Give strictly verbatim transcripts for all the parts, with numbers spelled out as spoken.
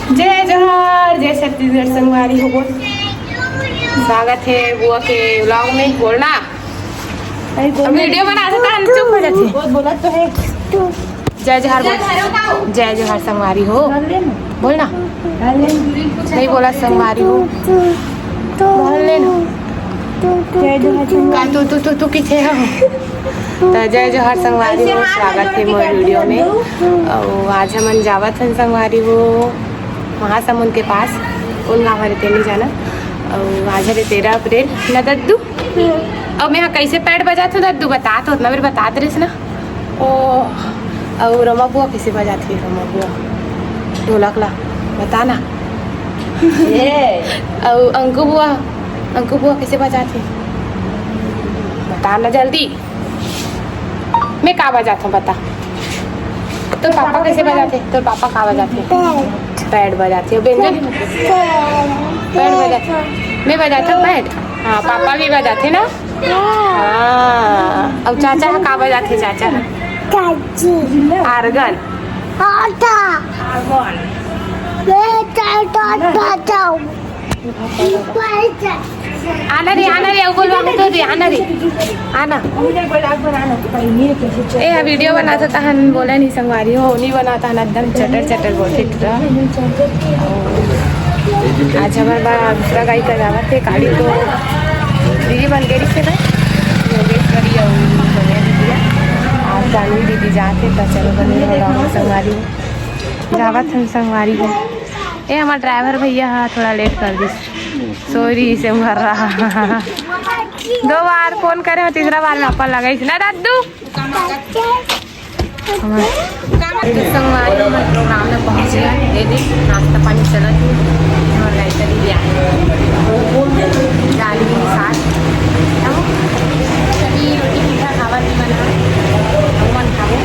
जय जोहार, जय छत्तीसगढ़ संगवारी हो। बोल, स्वागत हे बुआ के vlog में। बोलना, अरे बोल अब ना। Video बनात हन त हम चुप हो जाथे। बोल, बोलत तो हे। जय जोहार बोल। जय जोहार संगवारी हो। बोल ना। नहीं बोला संगवारी हो। बोल ले ना। जय जोहार संगवारी। का तू, तू, तू, तू किथे हो? त जय जोहार संगवारी हो, स्वागत हे मोर video में। अउ आज हमन जावत हन संगवारी हो, महासमुंद के पास। कोन गाँव हरे तेन नइ जानन। अउ आज हरे तेरह अप्रैल ना दद्दू। अउ मैं ह कइसे pad बजाथों दद्दू, बतात हों, ओतना बेर बतात रहिस ना। ओ, अउ रमा बुआ कइसे बजाथे? रमा बुआ ढोलक ला बता ना। ए। अउ अंकु बुआ, अंकु बुआ कइसे बजाथे? बता ना जल्दी। मैं का बजाथों बता। तोर पापा कइसे बजाथे? तोर पापा का बजाथे? Pad। Pad बजाथे। अउ बेंजो? Pad। Pad बजाथे। मैं बजाथों pad। हाँ, पापा भी बजाथे ना। हाँ। अउ चाचा ह का बजाथे? चाचा ह? चाची। Organ। आटा। ये चाचा बजाओ। आना रे, आना रे, अउ बोलवा तो दे, आना रे, आना। ए, हा video बनात हन, बोला नहीं संगवारी हो, नहीं बनात हन, एकदम चटर चटर बोलथे टूरा। आज हमर बा दूसरा गाय का जावत हे, काली तो दीदी बन गई से ना, योगेश्वरी अउ सोनिया दीदी। आज जानवी दीदी जात हे, त चलो बने रहो संगवारी हो। जावत हन संगवारी हो। ए, हमर driver भैया ह थोड़ा late कर दिस। Sorry से मर रहा। दो बार phone करे हों, तीसरा बार में अपन लगाइस ना दद्दू। हमर संगवारी हमर program में पहुंच गया। ये देख, नाश्ता पानी चलत हे। हमर गाड़ी चली गया। गाड़ी के साथ। हम सभी रोटी पीठा खावा नहीं बना। हम खाबो।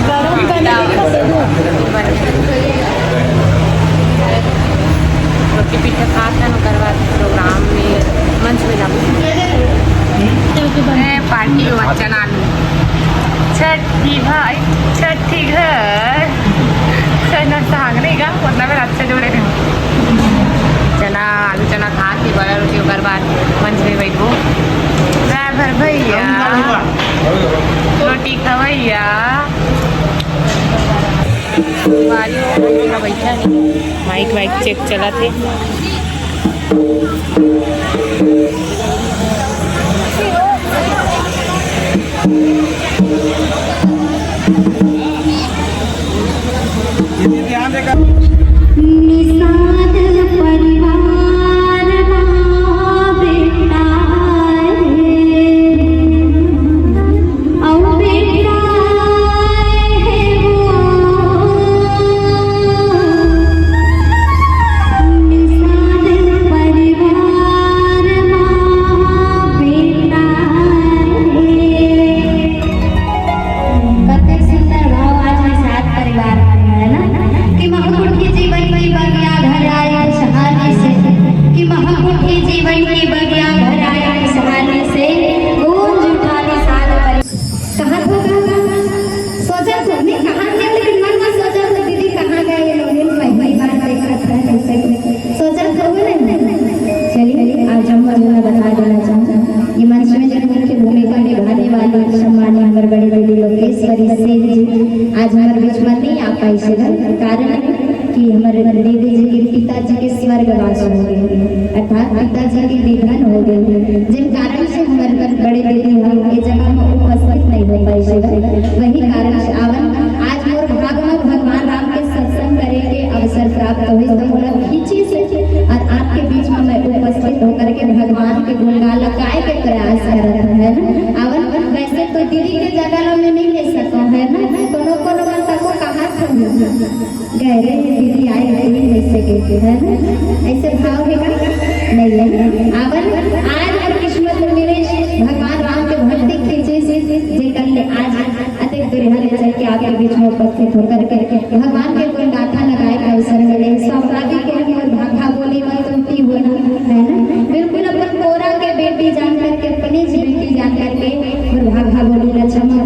गरम करने के लिए दे दो। रोटी पीठा खात हन, ओकर बाद program में मंच में जाबो। ए, party हो, चना आलू। छठी भाई, छठी घर। चना साग नहीं गा, उतना बेर अच्छा जोड़े रहे। चना, आलू चना खा के बड़ा रोटी, ओकर बाद मंच में बैठबो। Driver भैया, रोटी खवैया। माइक वाइक check चलत हे। निषाद परिवार मा बेटा हे, अउ बेटा हे वो। निषाद परिवार मा बेटा हे। कतेक सुंदर भाव आज निषाद परिवार में है ना, कि महकुंठी जीवन की बगिया घर आए खुशहाली से, कि महकुंठी जीवन की बगिया घर आए खुशहाली से, गूंज उठा निषाद परि-, कहाँ था, कहाँ था? सोचा तो नहीं, कहाँ गया, लेकिन मन में सोचा तो दीदी कहाँ गए, ये लोग पहली बार देखा था, ऐसे सोचा तो बोले। चलिए, आज हम लोग बता देना चाहूँगा, ये मंच में जो मुख्य भूमिका निभाने वाली सम्माननीय हमारे बड़े दीदी लोकेश्वरी सिंह जी आज हमारे बीच में नहीं आ पाई, कारण कि हमारे दीदी जी के पिताजी के स्वर्गवास हो गए, अर्थात पिताजी के निधन हो गए, जिन कारण से हमारे बड़े दीदी हम ये जगह में उपस्थित नहीं हो पाई। वही कारण से आवन आज मोर भाग में भगवान राम के सत्संग करे के अवसर प्राप्त हुई, तो मोला खींची से और आपके बीच में मैं उपस्थित होकर के भगवान के गुणगान ला गाए के प्रयास करत हूँ, है ना? आवन, वैसे तो दीदी के जगह ला मैं नहीं ले सकूँ, है ना? कोनो कोनो मन तको कहा था गहरे में दीदी आए हुए जैसे के, है ना? ऐसे भाव है ना? नहीं है। आवन, आज और किस्मत में मेरे भगवान राम के भक्ति खींची से जे कर ले आज अतिक दूरिहा ले चल के आपके बीच में उपस्थित होकर के भगवान के गुण गाथा लगाए के अवसर मिले। सौभाग्य के हम और भाखा बोली में तुमती हो ना, है ना? बिल्कुल अपन कोरा के बेटी जान करके, अपनी जी बेटी जान करके और भाखा बोली ला क्षमा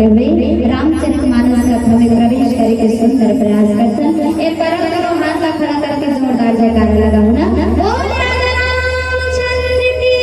हुए रामचरित मानस कथा में प्रवेश करे के सुंदर प्रयास करथन। एक बार दोनों हाथ ला खड़ा करके जोरदार जयकारा लगाओ ना। बोल राजा रामचंद्र की।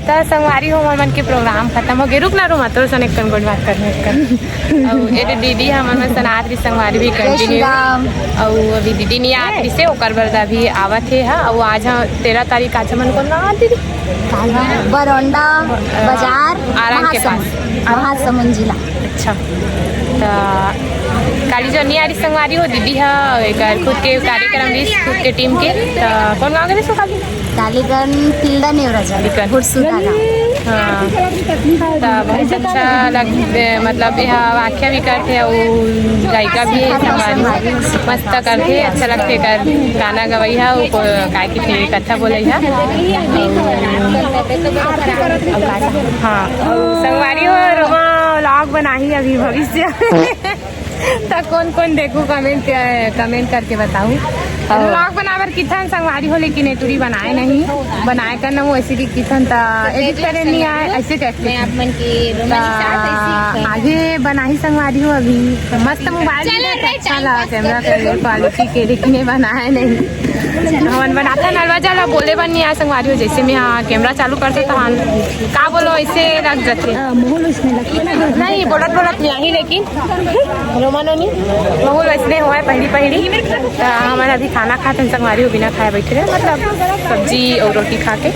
त संगवारी हो, हमर मन के प्रोग्राम खतम हो गे। रुक ना, रुमा, तोर सन एक कन गोठ बात करना एक कन। अउ ए दे दीदी हमर मन सनात रही संगवारी भी जय श्री कंटिन्यू। राम। अउ अभी दीदी नहीं आत रिसे, ओकर बर अभी आवत हे हा। अउ आज हा तेरह तारीख, आज हमन कोन गाँव आत दीदी? बरौंडा बाजार, आरंग के पास। महासमुंद, महासमुंद जिला। अच्छा, त काली जो नहीं आत रही संगवारी हो, दीदी हा एकर खुद के कार्यक्रम रही, खुद के टीम के। त कोन गाँव के रही सो काली? कालीगंज तिल्दा नेवरा जा, कालीगंज। हुरसुदा गाँव। हाँ, त बहुत अच्छा लग, मतलब यह आख्या भी करथे अउ गायिका भी हे संगवारी, मस्त करथे, अच्छा लगथे एकर गाना गवई हा, वो को-, काय किथे कथा बोलई हा। हाँ, संगवारी हो, रोमा vlog बनाही अभी भविष्य में। त कोन कोन देखू, comment, comment करके बताऊ। हाँ। Vlog बनाए बर किथन संगवारी हो, लेकिन एतुरी बनाए नहीं, बनाए कर ना वो ऐसे भी किथन त edit करे नहीं आए, ऐसे करके। मैं आप मन के रोमा के साथ ऐसे ही आगे बनाही संगवारी हो अभी। मस्त मोबाइल भी अच्छा ला, कैमरा के क्वालिटी के, लेकिन ये बनाए नहीं। हमन बनाथन अलवा जाला, बोले बर नहीं आए संगवारी हो, जैसे मैं हाँ कैमरा चालू करथे तहान का बोलो, ऐसे लग जाथे। हाँ, मुँह उसमें लगता है। नहीं, बोलत बोलत नहीं आही, लेकिन रोमा नोनी बहुत वैसने होए पहली पहली। त हमन अभी खाना खाथन संगवारी हो, बिना खाए बैठे रहे, मतलब सब्जी अउ रोटी खा के।